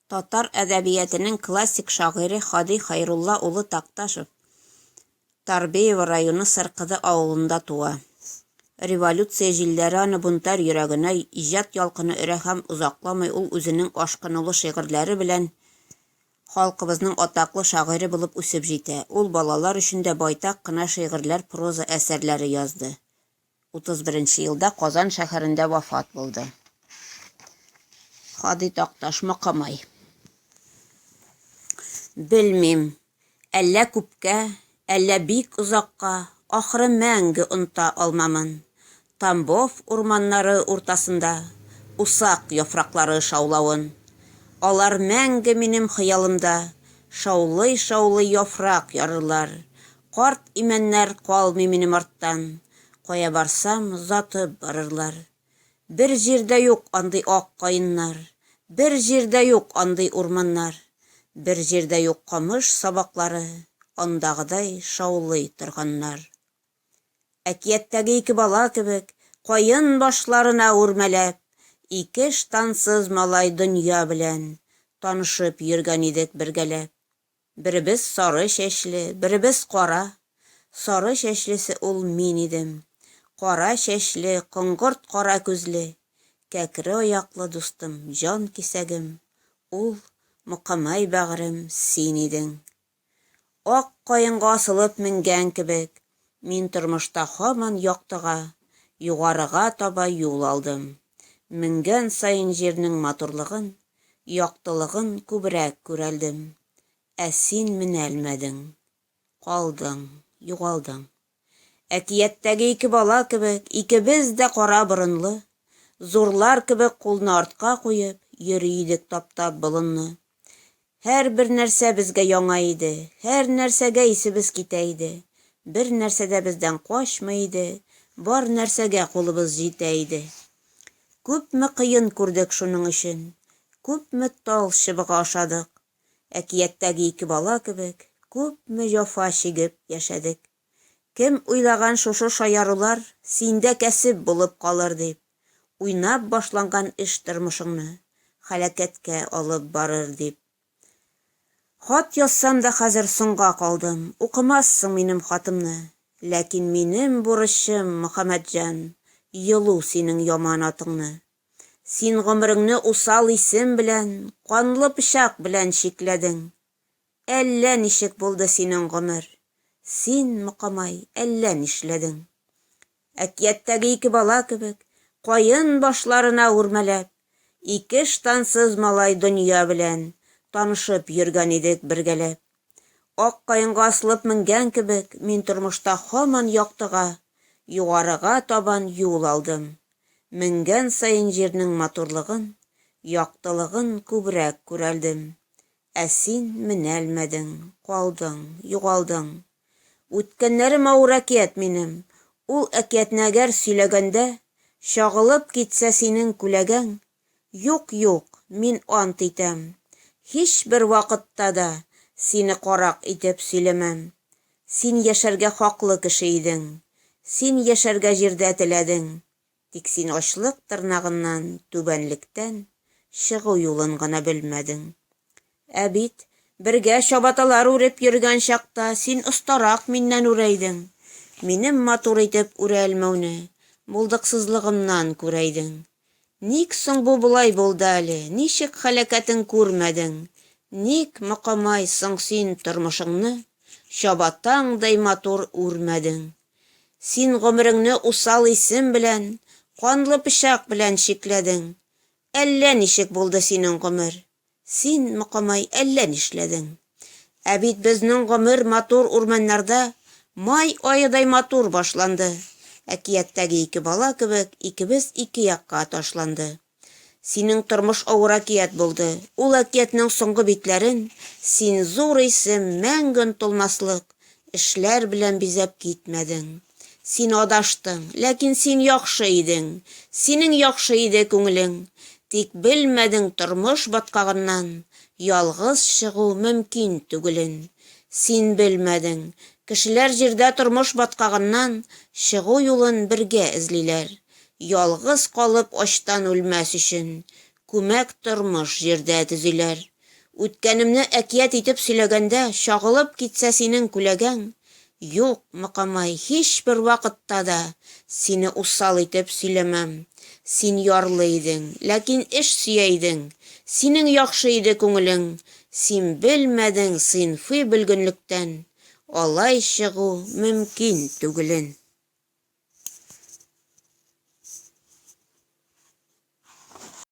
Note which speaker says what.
Speaker 1: Татар әдәбиятенең классик шагыйре Һади Хәйрулла улы Такташев Торбеево районы Сыркыды авылында туа. Революция җилләре аны бунтарь йөрәгенә иҗат ялкыны өрә һәм озакламый ул үзенең ашкынулы шигырьләре белән халкыбызның атаклы шагыйре булып үсеп җитә. Ул балалар өчен дә байтак кына шигырьләр, проза әсәрләре язды. 31 нче елда Казан шәһәрендә вафат булды. Һади Такташ, Мокамай. Белмим, әллә күпкә, әллә бик озакка, ахры мәңге оныта алмамын. Тамбов урманнары уртасында усак яфраклары шаулавын. Алар мәңге минем хыялымда шаулый-шаулый яфрак ярырлар. Карт имәннәр калмый минем арттан, Кая барсам, озатып барырлар. Бер җирдә юк андый ак каеннар, Бер җирдә юк андый урманнар, Бер җирдә юк камыш сабаклары Андагыдай шаулый торганнар. Әкияттәге ике бала кебек, Каен башларына үрмәләп, Ике штансыз малай дөнья белән Танышып йөргән идек бергәләп. Беребез сары чәчле, беребез кара. Сары чәчлесе ул мин идем. Кара чәчле, коңгырт кара күзле, кәкре аяклы дустым, җан кисәгем, ул, Мокамай бәгърем, син идең. Ак каенга асылып менгән кебек, мин тормышта һаман яктыга, югарыга таба юл алдым. Менгән саен җирнең матурлыгын, яктылыгын күбрәк күрәлдем. Ә син менәлмәдең. Калдың, югалдың. Әкияттәге ике бала кебек, икебез дә кара борынлы, зурлар кебек кулны артка куеп, йөри идек таптап болынны. Һәрбер нәрсә безгә яңа иде, һәр нәрсәгә исебез китә иде. Бер нәрсә дә бездән качмый иде, бар нәрсәгә кулыбыз җитә иде. Күпме кыен күрдек шуның өчен, күпме тал чыбыгы ашадык. Әкияттәге ике бала кебек, күпме җәфа чигеп яшәдек. Кем уйлаган шушы шаярулар синдә кәсеп булып калыр дип, уйнап башланган эш тормышыңны һәлакәткә алып барыр дип. Хат язсам да хәзер соңга калдым, укымассың минем хатымны. Ләкин минем бурычым, Мөхәммәтҗан, йолу синең яман атыңны. Син гомереңне усал исем белән, канлы пычак белән чикләдең. Әллә ничек булды синең гомер. Син, Мокамай, әллә нишләдең. Әкияттәге ике бала кебек, каен башларына үрмәләп, ике штансыз малай дөнья белән танышып йөргән идек бергәләп. Ак каенга асылып менгән кебек, мин тормышта һаман яктыга, югарыга табан юл алдым. Менгән саен җирнең матурлыгын, яктылыгын күбрәк күрәлдем. Ә син менәлмәдең, калдың, югалдың. Үткәннәрем авыр әкият минем. Ул әкиятне әгәр сөйләгәндә, Чагылып китсә синең күләгәң, Юк, юк, мин ант итәм, һичбер вакытта да Сине карак итеп сөйләмәм. Син яшәргә хаклы кеше идең, Син яшәргә җирдә теләдең. Тик син ачлык тырнагыннан, түбәнлектән чыгу юлын гына белмәдең. Ә бит, бергә чабаталар үреп йөргән чакта син остарак миннән үрәйдең. Минем матур итеп үрәлмәүне булдыксызлыгымнан күрәйдең. Ник соң бу болай булды әле, ничек һәлакәтен күрмәдең? Ник, Мокамай, соң син тормышыңны чабатаңдай матур үрмәдең? Син гомереңне усал исем белән, канлы пычак белән чикләдең. Әллә ничек булды синең гомер. Син, Мокамай, әллә нишләдең. Ә бит безнең гомер матур урманнарда май аедай матур башланды. Әкияттәге ике бала кебек икебез ике якка ташланды. Синең тормыш авыр әкият булды. Ул әкиятнең соңгы битләрен син зур исем, мәңге онытылмаслык эшләр белән бизәп китмәдең. Син адаштың, ләкин син яхшы идең. Синең яхшы иде күңелең. Тик белмәдең тормыш баткагыннан ялгыз чыгу мөмкин түгелен. Син белмәдең, кешеләр җирдә тормыш баткагыннан чыгу юлын бергә эзлиләр. Ялгыз калып ачтан үлмәс өчен, күмәк тормыш җирдә төзиләр. Үткәнемне әкият итеп сөйләгәндә Чагылып китсә синең күләгәң, Юк, Мокамай, һичбер вакытта да Сине усал итеп сөйләмәм. Син ярлы идең, ләкин эш сөя идең, Синең яхшы иде күңелең, Син белмәдең сыйнфый бөлгенлектән Алай чыгу мөмкин түгелен.